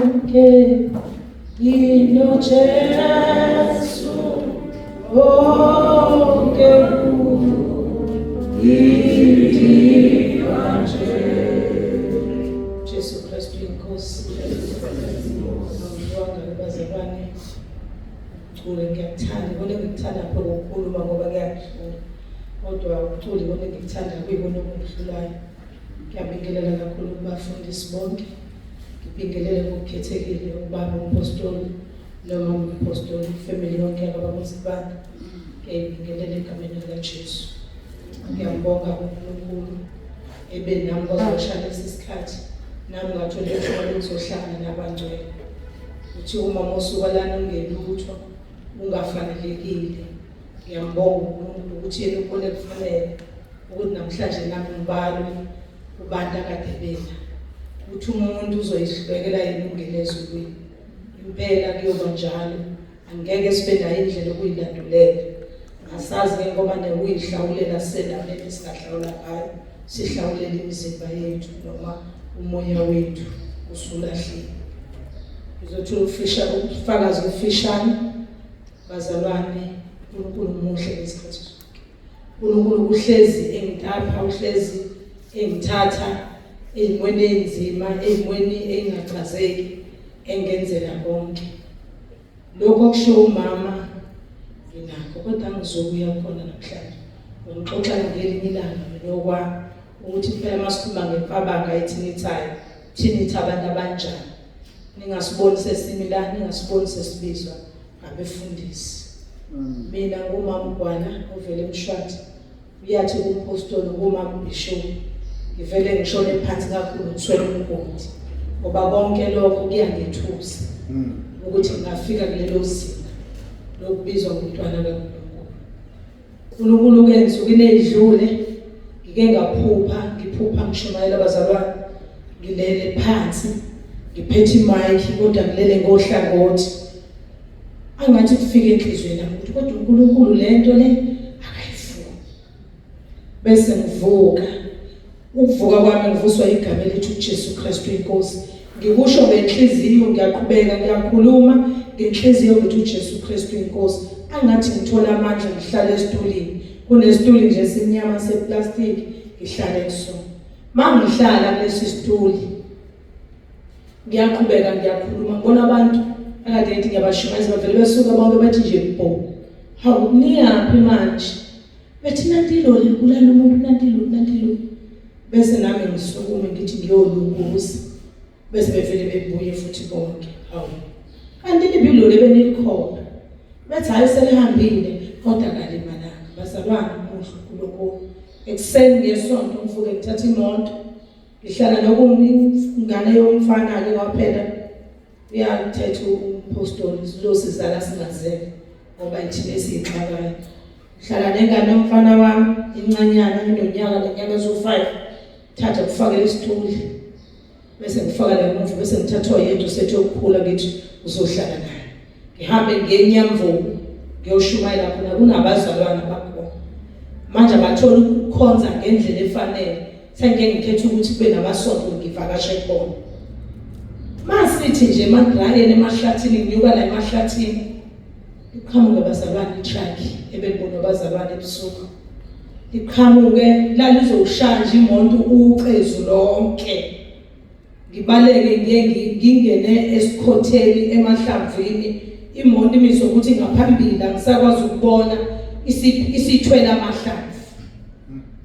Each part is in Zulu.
Konke nginoJesu, konke kuyindima nje. Jesu Kristu inkosi. Ngibonga bazalwane. Ukucula ngiyakuthanda, ikona engikuthanda khona ukukhuluma ngoba kuyangihlula. Kodwa ukucula ikona engikuthanda kuyikona okungihlulayo. Ngiyabingelela kakhulu kubafundisi bonke. Ngibingelele ngokukhethekile ubaba umpostoli noma umpostoli family yonke yakababa uZibanda. Ngiyayibingelela egameni likaJesu. Ngiyambonga uNkulunkulu ebe nami kwazoshaya lesi sikhathi nami ngathola ithuba lokuzohlangana nabangcwele. Uthi uma mosuka lana ungelutho ungafanelekile. Ngiyambonga uNkulunkulu ukuthi yena ubone kufanele ukuthi namhlanje nami ngibalwe kubantu akade bela. Uthi umuntu uzoyihlulekela yini ukungena ezulwini. Impela kuyoba njalo. Angeke sibe nayo indlela okuyilandulela. Asazi ke ngoba nekuyihlawulela sisendaweni esingahlawula ngayo. Sihlawulela imizimba yethu noma umoya wethu usulahlile. Ngizothula ukufisha ubufakazi obufishane. Bazalwane, uNkulunkulu muhle ngesikhathi sonke. uNkulunkulu uhlezi engitapha, uhlezi engithatha eyimweni enzima, eyimweni engachazeki, engenzela konke. Lokho okushiwo umama nginakho kodwa ngizobuya khona namhlanje. Ngixoxa ngelinye ilanga mina okwami ukuthi phela masikhuluma ngemfabanga ethinithayo, thinitha abantu abanjani. Ningasiboni sesimi la, ningasiboni sesibizwa ngabefundisi. Mina ngumama uGwana ovela eMshwathi. Uyathi kumpostoli ngumama uBishop. Ngivele ngishone phansi kakhulu ngiswele umgodi. Ngoba konke lokho kuyangethusa. Ukuthi ngingafika kulelo zinga lokubizwa ngumntwana kaNkulunkulu. uNkulunkulu ke ensukwini eyidlule ngike ngaphupha ngiphupha ngishumayela abazalwane ngilele phansi ngiphethe imayikhi kodwa ngilele ngohlangothi angathi kufike enhliziyweni yami ukuthi kodwa uNkulunkulu lento le akayifuni bese ngivuka Ukuvuka kwami ngivuswa igama elithi uJesu Kristu inkosi. Ngikusho ngenhliziyo ngiyaqhubeka ngiyakhuluma ngenhliziyo ngithi uJesu Kristu inkosi. Angathi ngithola amandla ngihlale esitulini. Kunesituli nje esimnyama seplastic ngihlale kusona. Mangihlala kulesi situli ngiyaqhubeka ngiyakhuluma ngibona abantu akade ngithi ngiyabashumayeza bavele besuka bonke bathi nje bho. Hawu niyaphi manje? Bethi nanti iloli libulala umuntu nanti iloli nanti iloli. Bese nami ngisukume ngithi ngiyolunguza. Bese bevele bebuye futhi bonke. Hawu. Kanti liphi iloli ebenikhona? Bethi hayi selihambile kodwa kalimalanga. Bazalwane muhle uNkulunkulu. Ekuseni ngesonto ngivuke ngithatha imoto. Ngihlala nokungane yomfana ke kwaphela. Uyathetha umpostoli lo sizala singazele ngoba ithina esiyixakayo. Ngihlala nengane yomfana wami incanyana inonyaka nenyanga eziwu-5. Thatha kufakele isituli bese ngifaka la emuva bese ngithatha oyedwa usethe ukukhula ngithi uzohlala naye. Ngihambe ngiye eNyamvubu ngiyoshumayela khona kunabazalwane abakhona. Manje abatholi ukukhonza ngendlela efanele. Sengike ngikhetha ukuthi kube namasonto ngivakashe kubona. Masithi nje emadrayeni emahlathini nginyuka la emahlathini iqhamuke bazalwane itruck ebelibonwa abazalwane ebusuku. Iqhamuke lalizowushaya nje imoto ucezu lonke. Ngibaleke ngiye ngingene esikhotheni emahlamvini imoto imiswe ukuthi ngaphambili angisakwazi ukubona isithwele amahlamvu.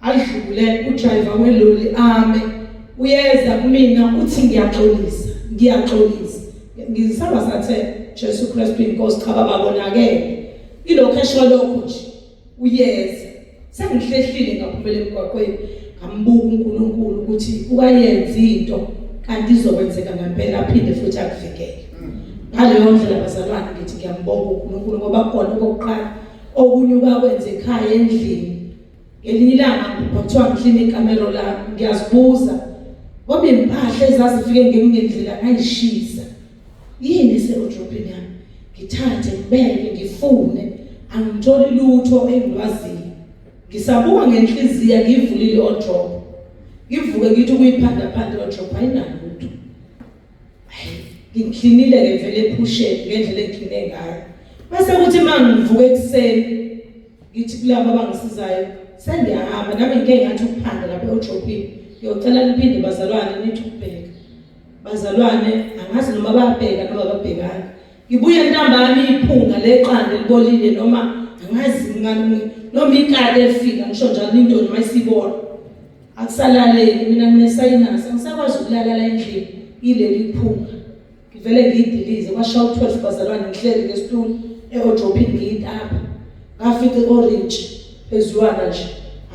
Adlule udriver weloli ame uyeza kumina uthi ngiyaxolisa ngiyaxolisa ngisaba sathe Jesu Kristu inkosi cha baba bonakele ilokho esho lokho nje uyeza sengihlehlile ngaphumela emgwaqweni ngambuka uNkulunkulu ukuthi ukayenza into kanti izokwenzeka ngempela aphinde futhi akuvikele ngaleyo ndlela bazalwane ngithi ngiyambonga uNkulunkulu ngoba khona okokuqala okunye ukakwenza ekhaya endlini ngelinye ilanga ngiphupha kuthiwa ngihlina ikamelo lami ngiyazibuza ngoba impahla ezazifike ngendlela ngayishisa yini ese-odrobhini yami ngithathe ngibeke ngifune angitholi lutho engilwaziyo ngisabuka ngenhliziyo ngivulile i-odrobho ngivuke ngithi ukuyiphanda phanda i-odrobho ayinalutho. Ngiklinile-ke vele ephusheni ngendlela engikline ngayo. Bese kuthi uma ngivuka ekuseni ngithi kulabo abangisizayo sengiyahamba nami ngike ngathi ukuphanda lapha ejobhini ngiyocela niphinde bazalwane nithi ukubheka. Bazalwane angazi noma bayabheka noma ababhekanga. Ngibuye ntambama iphunga leqanda elibolile noma angazi ngani noma ikati elifika ngisho njalo into noma isibona. Akusalaleki mina nginesayinasi angisakwazi ukulala la endlini ileli phunga. Ngivele ngiyidilize kwashaya u-12 bazalwane ngihleli ngesitulo e-odrophini ngiyitapa. Ngafica i-orange phezulwana nje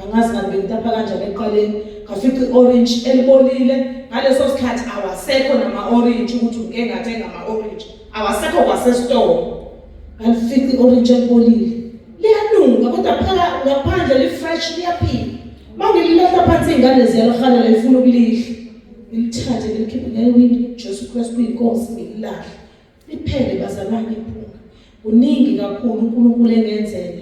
angazi ngabe bengitapa kanjani ekuqaleni ngafica i-orange elibolile ngaleso sikhathi awasekho nama-orange ukuthi ngike ngathenga ama-orange awasekho kwasesitolo ngalifica i-orange elibolile liyanuka kodwa phela ngaphandle li-fresh liyaphila uma ngililahla phansi iy'ngane ziyalihalela ifuna ukulidla ngilithathe ngilikhiphe ngewindi Jesu Kristu uyinkosi ngililahle liphele bazalwane iphunga kuningi kakhulu uNkulunkulu engenzela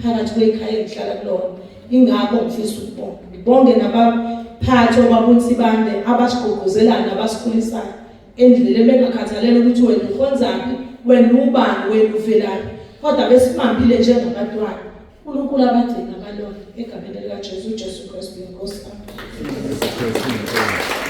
phakathi kwekhaya engihlala kulona ingakho ngifisa ukubonga ngibonge nabaphathi obabunsibande abasigqugquzelayo nabasikhulisayo endleleni bengakhathalele ukuthi wena ukhonzaphi wena ubani wena uvelaphi kodwa besibambile njengabantwana uNkulunkulu abagcina abalona egameni likaJesu uJesu Kristu inkosi. Amen.